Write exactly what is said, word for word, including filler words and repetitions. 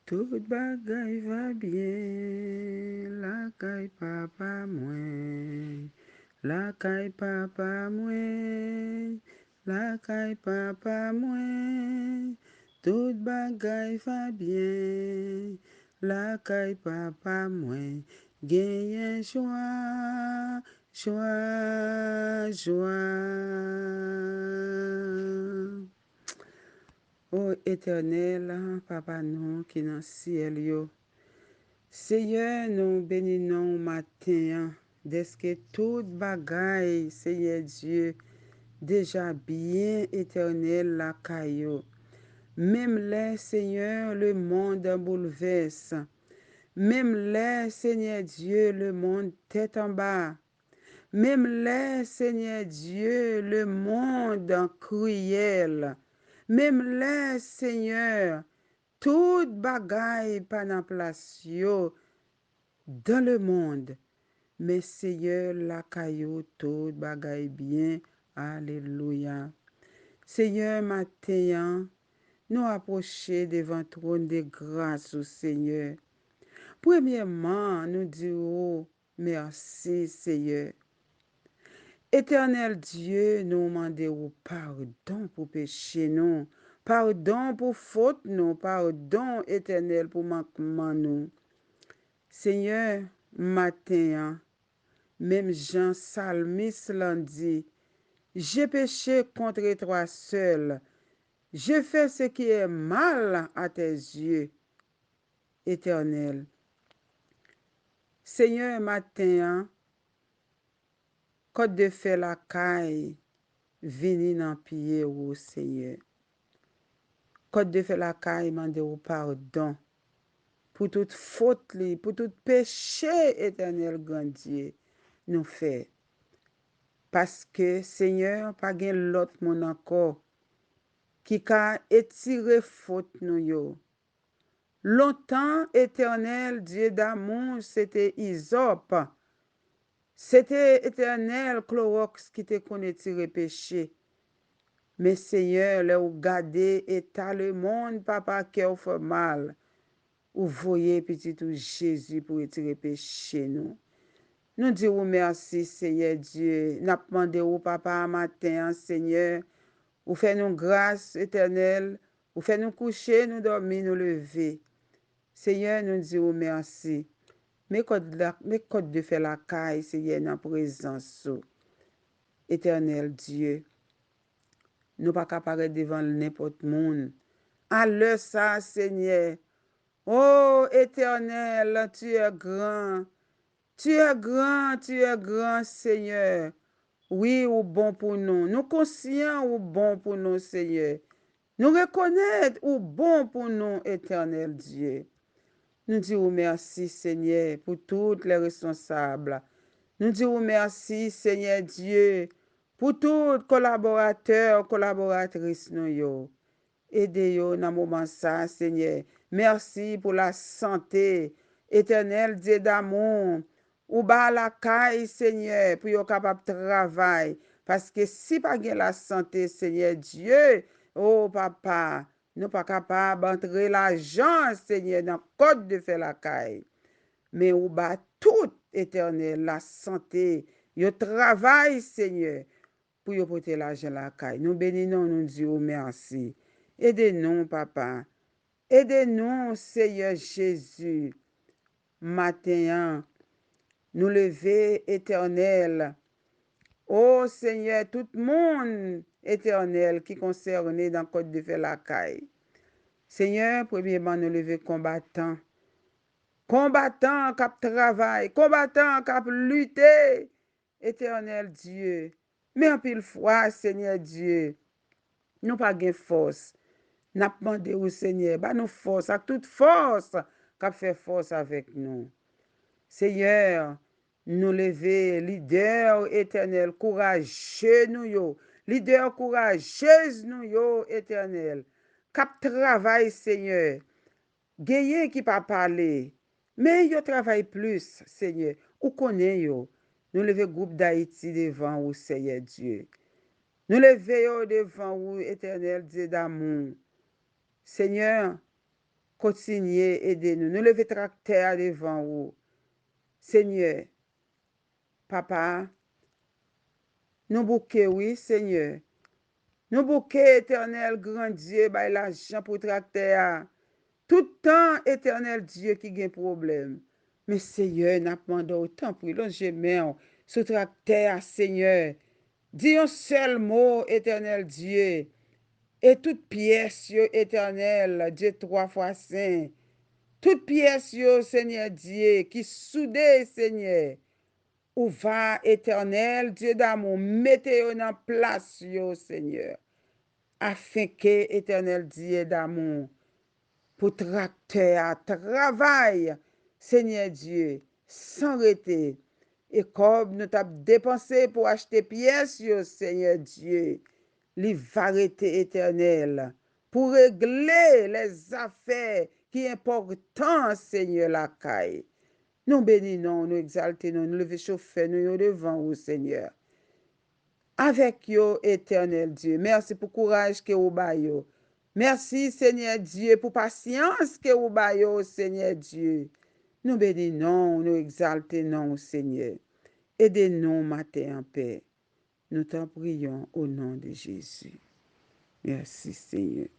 Tout bagay va byen lakay papa mwen, lakay papa mwen, lakay papa mwen. Tout bagay va byen lakay papa mwen, genyen jwa, jwa, jwa. O Etènèl, Papa nou ki nan syèl yo, Senyè, nou beni non w maten an, dèske tout bagay, Senyè Dye, deja byen, Etènèl, lakay yo. Menm lè, Senyè, lemonn boulvès, menm lè, Senyè Dye, lemonn tèt anba, menm lè, Senyè Dye, lemonn kriyèl, menm lè, Senyè, tout bagay pa nan plas yo dans le monde, men, Senyè, lakay ou tout bagay byen. Alelouya. Senyè, maten an, nou apwoche devan twòn de gras ou, Senyè. Premyèman, nou di ou mèsi, Senyè. Etènèl Dye, nou mande ou padon pou peche nou, padon pou fot nou, padon, Etènèl, pou mankman nou. Senyè, maten an, menm jan salmis lan di, j'ai péché contre toi seul, j'ai fait ce qui est mal à tes yeux, Etènèl. Senyè, maten an, kòd de fè lakay vini nan pye ou, Senyè. Kòd de fè lakay mande ou padon pou tout fot li, pou tout peche, Etènèl, Gran Dye, nou fè. Paske, Senyè, pa gen lòt moun ankò ki ka etire fot nou yo. Lontan, Etènèl, Dye damou, se te izòp, se te, Etènèl, klowòks ki te konn etire peche. Men, Senyè, lè ou gade eta lemonn, Papa, kè w fè mal, ou voye Pitit ou Jezi pou etire peche nou. Nou di ou mèsi, Senyè Dye. N ap mande ou, Papa, maten an, Senyè, ou fè nou gras, Etènèl, ou fè nou kouche, nou dòmi, nou leve. Senyè, nou di ou mèsi. Men kòd la, men kòd de fè lakay, Senyè, nan prezans ou. Etènèl Dye, nou pa ka parèt devan nenpòt moun. A lè sa, Senyè, o Etènèl, tu es grand, tu es grand, tu es grand, Senyè. Wi, ou bon pou nou. Nou konsyan ou bon pou nou, Senyè. Nou rekonèt ou bon pou nou, Etènèl Dye. Nou di ou mèsi, Senyè, pou tout lè responsab. Nou di ou mèsi, Senyè Dye, pou tout kolaboratè, kolaboratris nou yo. Ede yo nan moman sa, Senyè. Mèsi pou lasante. Etènèl Dye damou, ou ba lakay, Senyè, pou yo kapab travay. Paske si pa gen lasante, Senyè Dye, o Papa, nou pa kapab antre lajan, Senyè, nan kòd de fè lakay. Men ou ba tout, Etènèl, lasante, yo travay, Senyè, pou yo pote lajan lakay. Nou beni non, nou di ou mèsi. Ede nou, Papa. Ede nou, Senyè Jezi. Maten an, nou leve, Etènèl. O Senyè, tout moun, Etènèl, ki konsène nan kòd de fè lakay. Senyè, premyèman, nou leve konbatan. Konbatan k ap travay, konbatan k ap lite, Etènèl Dye. Men anpil fwa, Senyè Dye, nou pa gen fòs. N ap mande ou, Senyè, ba nou fòs ak tout fòs k ap fè fòs avèk nou. Senyè, nou leve lidè, Etènèl, kouraje nou yo, lidè kourajez nou yo, Etènèl, k ap travay, Senyè. Genyen ki pa pale, men yo travay plis, Senyè. Ou konnen yo. Nou leve gwoup Dayiti devan ou, Senyè Dye. Nou leve yo devan ou, Etènèl Dye damou. Senyè, Kontinye ede nou. Nou leve traktè a devan ou. Senyè, Papa, nou bouke, wi, Senyè. Nou bouke, Etènèl, gran Dye, bay lajan pou traktè a. Tout tan, Etènèl Dye, ki gen pwoblèm. Men, Senyè, n ap mande w, tanpri, lonje men w sou traktè a, Senyè. Di yon sèl mo, Etènèl Dye. E tout pyès yo, Etènèl Dye, twa fwa sen. Tout pyès yo, Senyè Dye, ki soude, Senyè. Ou va, Etènèl Dye damou, mete yo nan plas yo, Senyè. Afenke, Etènèl Dye damou, pou traktè a travay, Senyè Dye, san rete. E kòb nou t ap depanse pou achte pyès yo, Senyè Dye, li va rete, Etènèl, pou regle lèzafè ki enpòtan, Senyè, lakay. Nou beni non w, nou egzalte non w, nou leve chofè nou yo devan ou, Senyè. Avèk yo, Etènèl Dye, mèsi pou kouraj ke ou ba yo. Mèsi, Senyè Dye, pou pasyans ke ou ba yo, Senyè Dye. Nou beni non w, nou egzalte non w, Senyè. Ede nou maten an, Pè. Nou t'en prions au nom de Jésus. Mèsi, Senyè.